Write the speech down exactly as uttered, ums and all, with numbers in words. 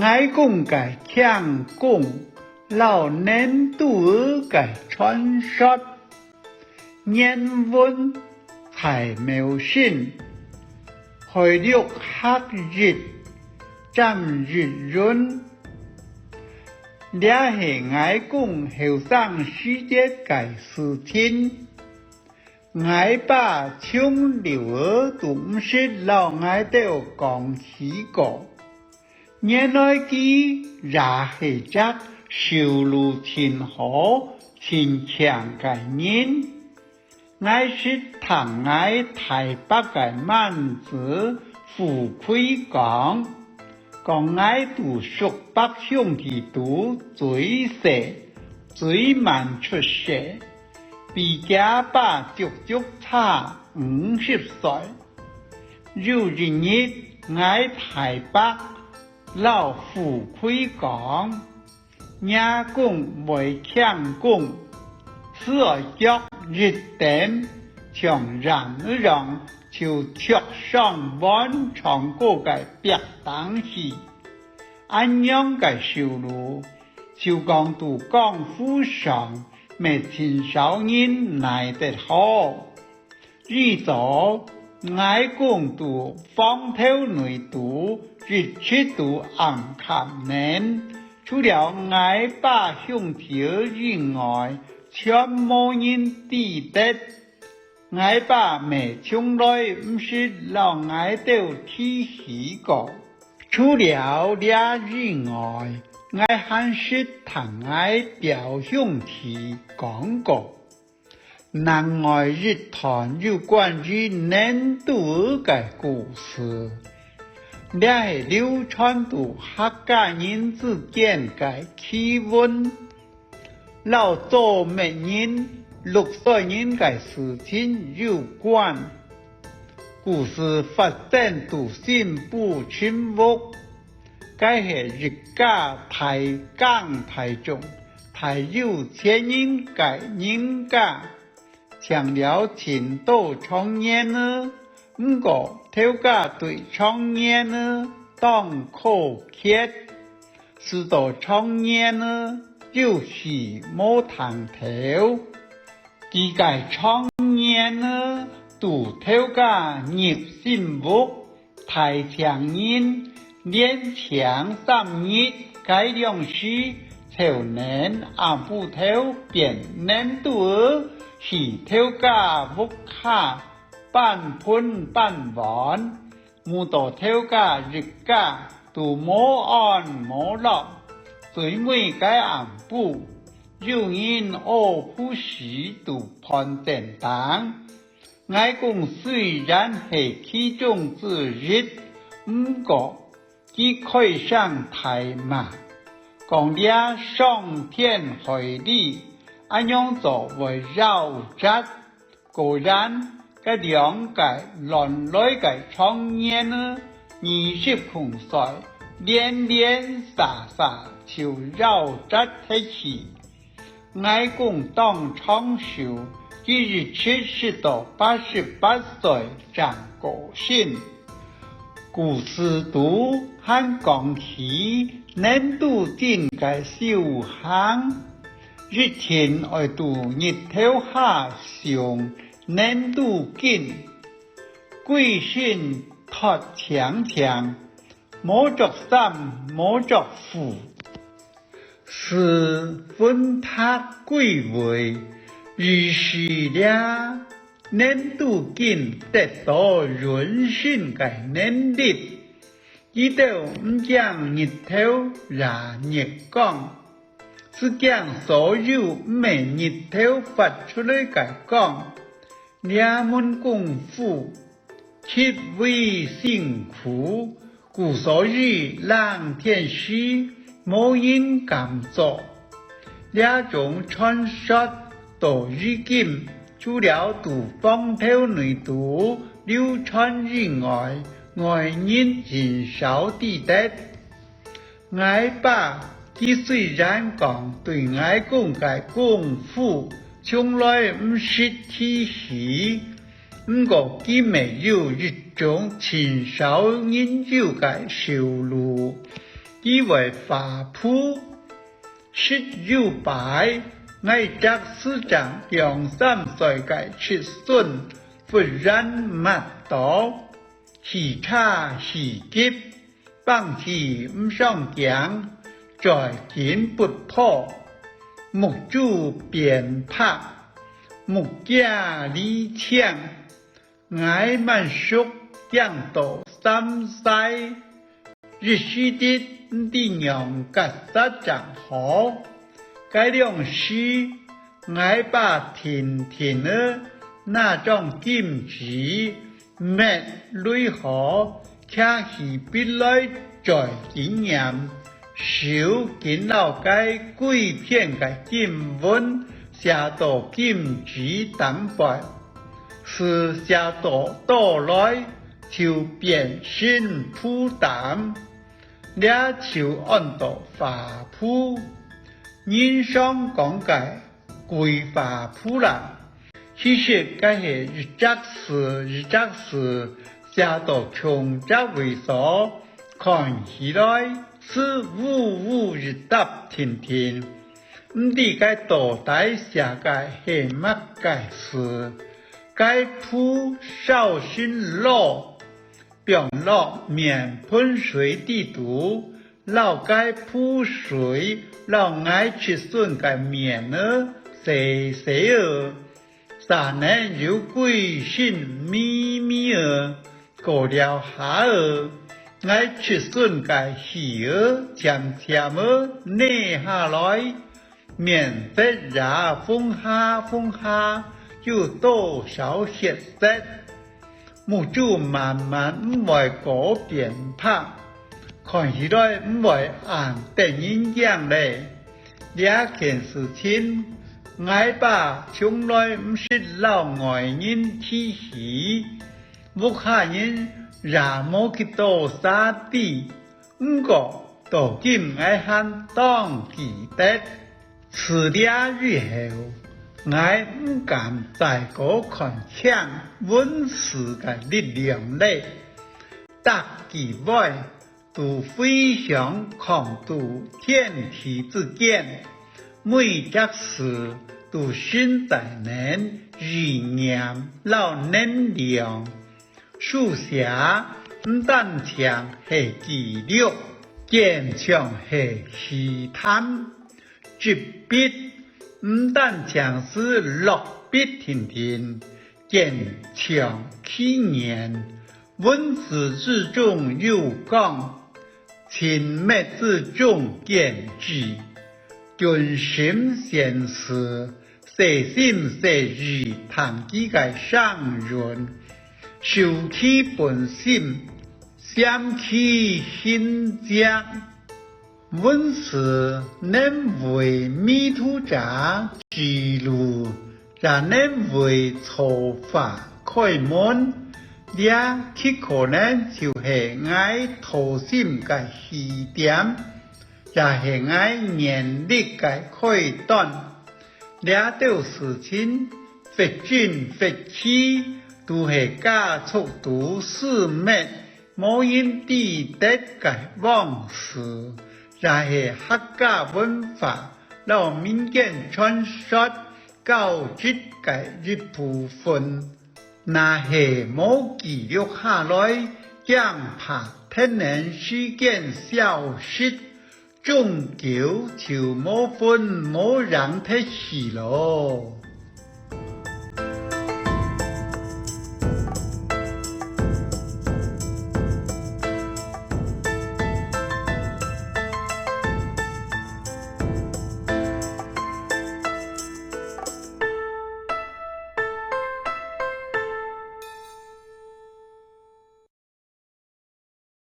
𠊎公个慶功摎寧都仔个傳說。 原文：蔡妙心，海陸客譯：詹益雲。這係𠊎公後生時節个事情。𠊎爸從來都毋識摎𠊎兜講起過。 原來佢也係隻壽路盡好、盡慶个人。𠊎識聽𠊎大伯个滿子富貴講，講𠊎在叔伯兄弟肚最細、最慢出世，比厥爸足足差五十歲。 有一日，𠊎大伯摎富貴講：「若公會慶功，斯愛腳一蹬，像人一樣，就趒上碗唱歌个壁頂去。」恁樣个壽路，就講在江湖上，乜盡少人奈得何。 以早，𠊎公在荒頭內肚一直都暗崁等，除了𠊎爸兄弟以外，全無人知得。𠊎爸乜從來毋識摎𠊎兜提起過。除了這以外，𠊎還識聽𠊎表兄弟講過 另外一段有關於寧都个故事，這係流傳在客家人之間个奇聞，摎做媒人、六歲人个事情有關。故事發生在新埔陳屋， 該係一家大耕大種、大有錢人个人家，請了盡多狀元仔，毋過頭家對狀元仔當苛刻，使到狀元仔有氣無通敨。 佢个狀元仔在頭家入新屋，大請人，連請三日，該量時，湊等暗晡頭變寧都仔去頭家屋下搬盆搬碗。 舞到頭家一家都無安無樂。最尾該暗晡，有人屙朆屎在飯甑頂。𠊎公雖然係其中之一，毋過佢開聲大罵，講這傷天害理，恁樣做會夭折。 果然，該兩個亂來个狀元仔，二十空歲，連連續續就夭折忒去。𠊎公當長壽，佢一直食到八十八歲正過身。故事肚還講起寧都經个修行，一定愛在日頭下誦 寧都經，歸身脫淨淨，無著衫，無著褲，使魂魄歸位，於是這寧都經得到潤身个能力。 佢兜毋驚日頭也日光，只驚所有毋係日頭發出來个光。這門功夫極為辛苦，故所以冷天時無人敢做。這種傳說到如今，除了在荒頭內肚流傳以外， 外人盡少知得。𠊎爸佢雖然講對𠊎公个功夫從來毋識提起，毋過佢乜有一種盡少人有个壽路，佢會發晡。實有擺，𠊎隻四正兩三歲个侄孫忽然搣到，起差起急， 放起毋上驚，嘴緊不破，目珠變白，目鏡裡青。𠊎滿叔驚到三晒，一時節毋知仰結煞正好。該量時，𠊎爸定定仔拿張金紙 搣鐳好，擎起筆來嘴緊唸，手緊摎該歸片个經文寫到金紙頂背，字寫到倒來就變成晡簞，這就安到發晡。人常講个 鬼畫符啦。其實該係一隻字一隻字寫到共隻位所，看起來字嗚嗚一沓定定，毋知該到底寫个係麼个字。該符燒成熝， 放落面盆水裡肚，摎該符水摎𠊎侄孫个面仔洗洗仔，煞能有歸身美美仔。過了下仔，𠊎侄孫个氣仔漸漸仔冽下來， 面色也紅下紅下，有多少血色，目珠慢慢毋會過變白，看起來毋會恁得人驚咧。這件事情，𠊎爸從來毋識摎外人提起，屋下人也無幾多儕知。 毋過，到今𠊎還當記得。自這以後，𠊎毋敢再過看輕文字个力量咧。逐句話都飛向空肚天地之間，每隻字都承載等意念摎能量。 書寫毋單淨係記錄，更像係戲談。執筆毋單淨係落筆定定，更像祈願。文字之中有光，沉默之中見知。君臣賢士， 細心細意聽佢个聲韻，收其本心，閃其形跡。文字能為迷途者指路，也能為造化開門。這極可能就係𠊎道心个起點，也係𠊎願力个開端。 這兜事情，或真或虛，都係家族肚私密，無人知得个往事，也係客家文化摎民間傳說交織个一部分。若係無記錄下來，驚怕跈等時間消失， 終究就無魂無影忒去咯。